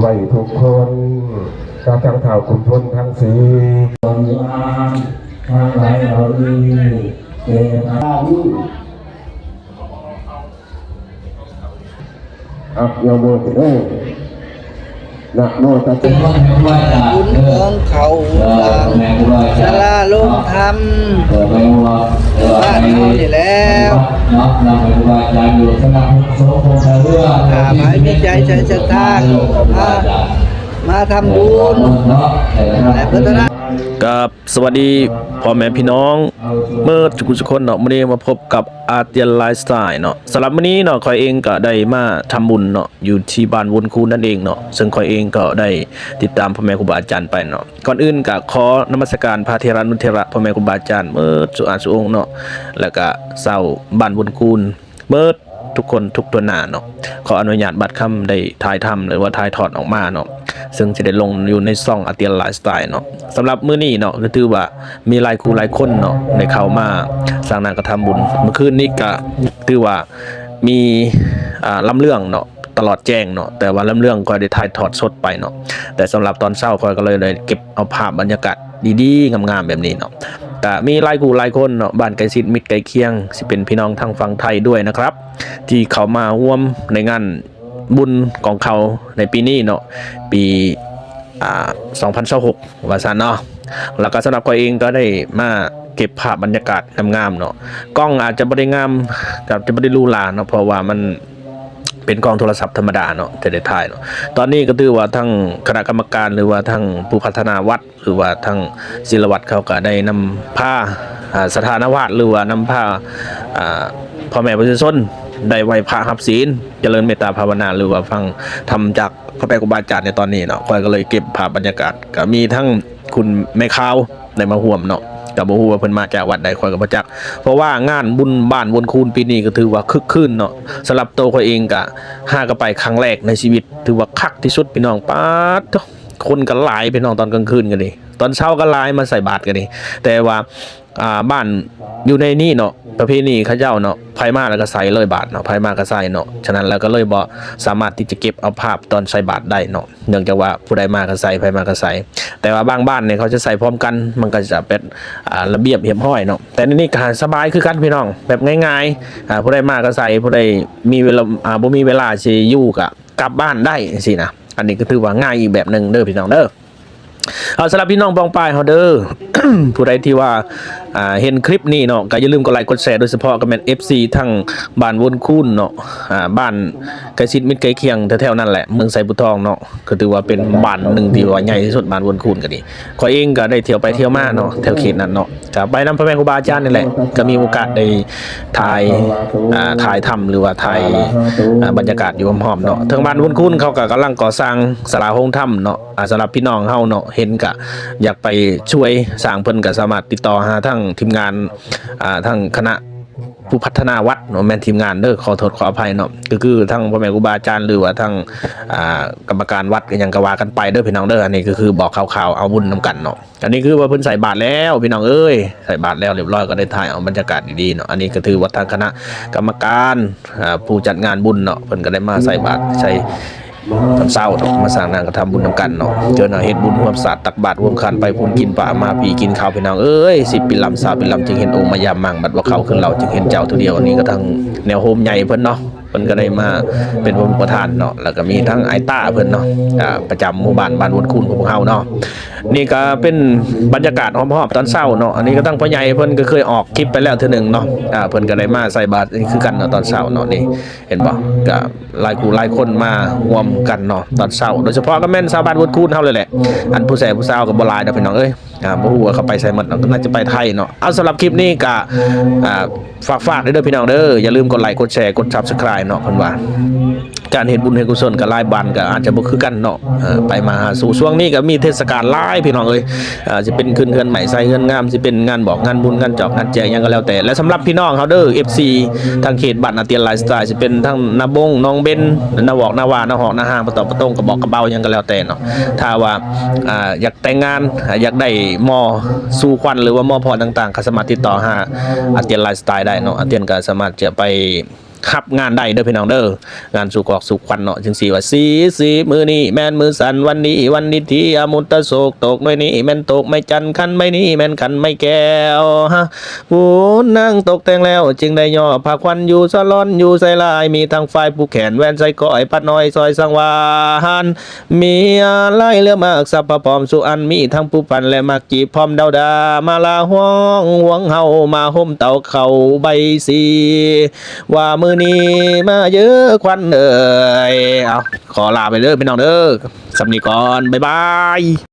ໄວ້ທຸກຄົນ ກັບທັງທ້າວຂຸນພົນທັງສີ່ ທັງຫຼາຍເຫຼົ່ານີ້ ເດຊະ ອັບຍາໂມເດ ນະໂມຕັດສະ ບຸນຂອງເຂົາ ສາລາລົງທຳ ບ້ານເຮົານີ້ແລ້ວ ຖ້າໃຜມີໃຈໃຈສັດທາ ມາ ມາທຳບຸນ ແລະ ພັດທະນາ ກາບສະຫວັດດີພໍ່ແມ່ພີ່ນ້ອງເໝິດທຸກຄົນເນາະ, ມື້ນີ້ມາພົບກັບອາຕຽນໄລຟ໌ສະໄຕເນາະ. ສຳລັບມື້ນີ້ເນາະ ຂ້ອຍເອງກໍໄດ້ມາທຳບຸນເນາະ ຢູ່ທີ່ບ້ານວົນຄູນນັ້ນເອງເນາະ, ເຊິ່ງຂ້ອຍເອງກໍໄດ້ຕິດຕາມພໍ່ແມ່ຄູບາອາຈານໄປເນາະ. ກ່ອນອື່ນກໍຂໍນະມັດສະການພະເຖລະນຸເຖລະ ພໍ່ແມ່ຄູບາອາຈານເໝິດສູ່ອາສູ່ອົງເນາະ, ແລ້ວກໍຊາວບ້ານວົນຄູນ ເໝິດທຸກຄົນທຸກທົ່ວໜ້າເນາະ. ຂໍອະນຸຍາດບາດຄຳໄດ້ຖ່າຍທຳ ຫຼືວ່າຖ່າຍທອດອອກມາເນາະ, ເຊິ່ງຈະໄດ້ລົງຢູ່ໃນຊ່ອງອາຕຽນໄລຟ໌ສະໄຕເນາະ. ສຳລັບມື້ນີ້ເນາະ ກໍຖືວ່າມີຫຼາຍຄູ່ຫຼາຍຄົນເນາະ ໄດ້ເຂົ້າມາສ້າງນ້ຳກະທຳບຸນ. ມື້ຄືນນີ້ກະຖືວ່າມີ ອ່າ ລຳເລື່ອງເນາະ ຕະຫຼອດແຈ້ງເນາະ, ແຕ່ວ່າລຳເລື່ອງຂ້ອຍໄດ້ຖ່າຍທອດສົດໄປເນາະ, ແຕ່ສຳລັບຕອນເຊົ້າຂ້ອຍກໍເລີຍໄດ້ເກັບເອົາພາບບັນຍາກາດ ດີໆ ງາມໆ ແບບນີ້ເນາະ. ກະມີຫຼາຍຄູ່ຫຼາຍຄົນເນາະ ບ້ານໃກ້ຊິດມິດໃກ້ຄຽງ ຊິເປັນພີ່ນ້ອງທາງຝັ່ງໄທດ້ວຍນະຄັບ ທີ່ເຂົ້າມາຮ່ວມໃນງານບຸນຂອງເຂົາໃນປີນີ້ເນາະ, ປີ ອ່າ ສອງພັນຊາວຫົກ ວ່າຊັ້ນເນາະ. ແລ້ວກໍສຳລັບຂ້ອຍເອງກໍໄດ້ມາເກັບພາບບັນຍາກາດງາມໆ ເນາະ, ກ້ອງອາດຈະບໍ່ໄດ້ງາມ ອາດຈະບໍ່ໄດ້ຫຼູຫຼາເນາະ ເພາະວ່າມັນເປັນກ້ອງໂທລະສັບທຳມະດາເນາະ ທີ່ໄດ້ຖ່າຍເນາະ. ຕອນນີ້ກໍຖືວ່າທາງຄະນະກຳມະການ ຫຼືວ່າທາງຜູ້ພັດທະນາວັດ ຫຼືວ່າທາງສິລະວັດເຂົາກໍໄດ້ນຳພາ ອ່າ ສະຖານະວາດ ຫຼືວ່ານຳພາ ອ່າ ພໍ່ແມ່ປະຊາຊົນໄດ້ໄຫວ້ພະຮັບສິນ ຈະເລີນເມດຕາພາວະນາ ຫຼືວ່າຟັງທຳຈາກພໍ່ແມ່ຄູບາອາຈານໃນຕອນນີ້ເນາະ. ຂ້ອຍກໍເລີຍເກັບພາບບັນຍາກາດ ກໍມີທັງຄຸນແມ່ຂາວໄດ້ມາຮ່ວມເນາະ, ກໍບໍ່ຮູ້ວ່າເພິ່ນມາຈາກວັດໃດ ຂ້ອຍກໍບໍ່ຈັກ. ເພາະວ່າງານບຸນບ້ານວົນຄູນປີນີ້ກໍຖືວ່າຄຶກຄື້ນເນາະ. ສຳລັບໂຕຂ້ອຍເອງກໍຫາກໍໄປຄັ້ງແລກໃນຊີວິດ ຖືວ່າຄັກທີ່ສຸດພີ່ນ້ອງ. ປາດໂທ້ ຄົນກໍຫຼາຍພີ່ນ້ອງ, ຕອນກາງຄືນກໍດີ ຕອນເຊົ້າກໍຫຼາຍ ມາໃສ່ບາດກໍດີ, ແຕ່ວ່າ ອ່າ ບ້ານຢູ່ໃນນີ້ເນາະ ປະເພນີເຂົາເຈົ້າເນາະ ໃຜມາແລ້ວກໍໃສ່ເລີຍບາດເນາະ, ໃຜມາກໍໃສ່ເນາະ. ສະນັ້ນແລ້ວກໍເລີຍບໍ່ສາມາດທີ່ຈະເກັບເອົາພາບຕອນໃສ່ບາດໄດ້ເນາະ, ເນື່ອງຈາກວ່າຜູ້ໃດມາກໍໃສ່ ໃຜມາກໍໃສ່. ແຕ່ວ່າບາງບ້ານນີ້ເຂົາຈະໃສ່ພ້ອມກັນ ມັນກໍຈະເປັນ ອ່າ ລະບຽບຮຽບຮ້ອຍເນາະ. ແຕ່ໃນນີ້ກໍສະບາຍຄືກັນພີ່ນ້ອງ, ແບບງ່າຍໆ ອ່າ ຜູ້ໃດມາກໍໃສ່ ຜູ້ໃດມີເວລາ ອ່າ ບໍ່ມີເວລາຊິຢູ່ກໍກັບບ້ານໄດ້ຈັ່ງຊີ້ນະ. ອັນນີ້ກໍຖືວ່າງ່າຍອີກແບບໜຶ່ງເດີພີ່ນ້ອງເດີ. ເອົາ ສຳລັບພີ່ນ້ອງປ້ອງປາຍເຮົາເດີ ຜູ້ໃດທີ່ວ່າ ອ່າ ເຫັນຄລິບນີ້ເນາະ ກໍຢ່າລືມກົດໄລກົດແຊ ໂດຍສະເພາະກໍແມ່ນເອັຟຊີທາງບ້ານວົນຄູນເນາະ, ອ່າ ບ້ານໃກ້ຊິດມິດໃກ້ຄຽງແຖວໆນັ້ນແຫຼະ ເມືອງໄຊພູທອງເນາະ, ກໍຖືວ່າເປັນບ້ານໜຶ່ງທີ່ວ່າໃຫຍ່ທີ່ສຸດ ບ້ານວົນຄູນກໍດີ. ຂ້ອຍເອງກໍໄດ້ທ່ຽວໄປທ່ຽວມາເນາະ ແຖວເຂດນັ້ນເນາະ, ກໍໄປນຳພໍ່ແມ່ຄູບາອາຈານນີ້ແຫຼະ, ກໍມີໂອກາດໄດ້ຖ່າຍ ອ່າ ຖ່າຍທຳ ຫຼືວ່າຖ່າຍ ອ່າ ບັນຍາກາດຢູ່ຫ້ອມໆເນາະ. ທາງບ້ານວຸນຄູນເຂົາກໍກຳລັງກໍ່ສ້າງສາລາໂຮງທຳເນາະ, ອ່າ ສຳລັບພີ່ນ້ອງເຮົາເນາະ ເຫັນກໍຢາກໄປຊ່ວຍສ້າງ ເພິ່ນກໍສາມາດຕິດຕໍ່ຫາທາງທີມງານ ອ່າ ທາງຄະນະຜູ້ພັດທະນາວັດເນາະ, ແມ່ນທີມງານເດີ ຂໍໂທດຂໍອະໄພເນາະ, ກໍຄືທາງພໍ່ແມ່ຄູບາອາຈານ ຫຼືວ່າທາງ ອ່າ ກຳມະການວັດ ອີ່ຫຍັງກໍວ່າກັນໄປເດີພີ່ນ້ອງເດີ. ອັນນີ້ກໍຄືບອກຂ່າວໆ ເອົາບຸນນຳກັນເນາະ. ອັນນີ້ຄືວ່າເພິ່ນໃສ່ບາດແລ້ວພີ່ນ້ອງເອີຍ, ໃສ່ບາດແລ້ວຮຽບຮ້ອຍ ກໍໄດ້ຖ່າຍເອົາບັນຍາກາດດີໆເນາະ. ອັນນີ້ກໍຖືວ່າທາງຄະນະກຳມະການ ອ່າ ຜູ້ຈັດງານບຸນເນາະ ເພິ່ນກໍໄດ້ມາໃສ່ບາດໃສ່ຕອນເຊົ້າເນາະ, ມາສ້າງນ້ຳກະທຳບຸນນຳກັນເນາະ. ເຈີນເຮົາເຮັດບຸນຮ່ວມສາດ ຕັກບາດຮ່ວມຂັນ ໄປພຸ້ນກິນປາ ມາພີກິນເຂົ້າພີ່ນ້ອງເອີຍ, ສິບປີລຳ ຊາວປີລຳ ຈຶ່ງເຫັນອົງມາຢາມມັ່ງ, ບັດວ່າເຂົ້າຂຶ້ນເລົາ ຈຶ່ງເຫັນເຈົ້າເທື່ອດຽວ. ອັນນີ້ກໍທາງແນວໂຮມໃຫຍ່ເພິ່ນເນາະ ເພິ່ນກໍໄດ້ມາເປັນປະທານເນາະ, ແລ້ວກໍມີທັງອ້າຍຕ້າເພິ່ນເນາະ ອ່າ ປະຈຳໝູ່ບ້ານ ບ້ານວຸນຄູນຂອງພວກເຮົາເນາະ. ນີ້ກໍເປັນບັນຍາກາດຮອບໆຕອນເຊົ້າເນາະ. ອັນນີ້ກໍທັງພໍ່ໃຫຍ່ເພິ່ນກໍເຄີຍອອກຄລິບໄປແລ້ວເທື່ອໜຶ່ງເນາະ, ອ່າ ເພິ່ນກໍໄດ້ມາໃສ່ບາດຄືກັນເນາະ ຕອນເຊົ້າເນາະ. ນີ້ເຫັນບໍ່ ກໍຫຼາຍຄູ່ຫຼາຍຄົນມາຮ່ວມກັນເນາະ ຕອນເຊົ້າ, ໂດຍສະເພາະກໍແມ່ນຊາວບ້ານວຸນຄູນເຮົາເລີຍແຫຼະ. ອັນຜູ້ແຊຜູ້ຊາວກໍບໍ່ຫຼາຍດອກພີ່ນ້ອງເອີຍ, ອ່າ ບໍ່ຮູ້ວ່າເຂົາໄປໃສໝົດເນາະ, ກໍໜ້າຈະໄປໄທເນາະ. ເອົາ ສຳລັບຄລິບນີ້ກໍ ອ່າ ຝາກໆເດີພີ່ນ້ອງເດີ, ຢ່າລືມກົດໄລ ກົດແຊ ກົດ Subscribe ເນາະ. ເພິ່ນວ່າການເຮັດບຸນເຮັດກຸສົນກັບຫຼາຍບ້ານກໍອາດຈະບໍ່ຄືກັນເນາະ, ເອີ ໄປມາຫາສູ່. ຊ່ວງນີ້ກໍມີເທດສະການຫຼາຍພີ່ນ້ອງເອີຍ, ເອີ ຊິເປັນຂຶ້ນເຮືອນໃໝ່ ໃສ່ເຮືອນງາມ, ຊິເປັນງານບອກງານບຸນ ງານຈອກງານແຈກ ຫຍັງກໍແລ້ວແຕ່. ແລະ ສຳລັບພີ່ນ້ອງເຮົາເດີ ເອັຟຊີ ທາງເຂດບ້ານອາຕຽນໄລຟ໌ສະໄຕ ຊິເປັນທັງນາບົງ ໜອງເບັນ ນາວອກ ນາວາ ນາຮອກ ນາຮ່າງ ປະຕອກ ປະຕົງ ກະບອກ ກະເບົາ ຫຍັງກໍແລ້ວແຕ່ເນາະ. ຖ້າວ່າ ອ່າ ຢາກ ແຕ່ງງານ ຢາກໄດ້ໝໍ່ສູ່ຂວັນ ຫຼືວ່າໝໍ່ພອນຕ່າງໆ ກໍສາມາດຕິດຕໍ່ຫາອາຕຽນໄລຟ໌ສະໄຕໄດ້ເນາະ. ອາຕຽນກໍສາມາດຈະໄປ ຮັບງານໄດ້ເດີພີ່ນ້ອງເດີ ງານສູ່ຄອກສູ່ຂວັນເນາະ ຈັ່ງຊີ້ວ່າ ສີ ສີ ມື້ນີ້ແມ່ນມື້ສັນ ວັນດີວັນດີທີ່ອະມຸດຕະໂສກ ຕົກໜ່ວຍນີ້ແມ່ນຕົກໄມ້ຈັນ ຂັນໃບນີ້ແມ່ນຂັນໄມ້ແກ້ວ ຜູ້ນາງຕົກແຕ່ງແລ້ວ ຈຶ່ງໄດ້ຍໍ້ພາຂວັນຢູ່ສາລອນ ຢູ່ໃສ່ລາຍ ມີທັງຝ້າຍຜູກແຂນ ແຫວນໃສ່ກ້ອຍ ປັດນ້ອຍ ສ້ອຍສັງວານ ມີອາໄລເຫຼືອມາກສັບພະພ້ອມສູ່ອັນ ມີທັງຜູ້ພັນ ແລະ ໝາກຈີບພ້ອມດາວດາ ມາລາຫ້ອງຫວງເຮົາ ມາໂຮມເຕົາເຂົ້າໃບສີ ວ່າມື້ນີ້ມາເຢີຂວັນເອີຍ ເອົາ ຂໍລາໄປເດີພີ່ນ້ອງເດີ ສ່ຳນີ້ກ່ອນ ບາຍບາຍ.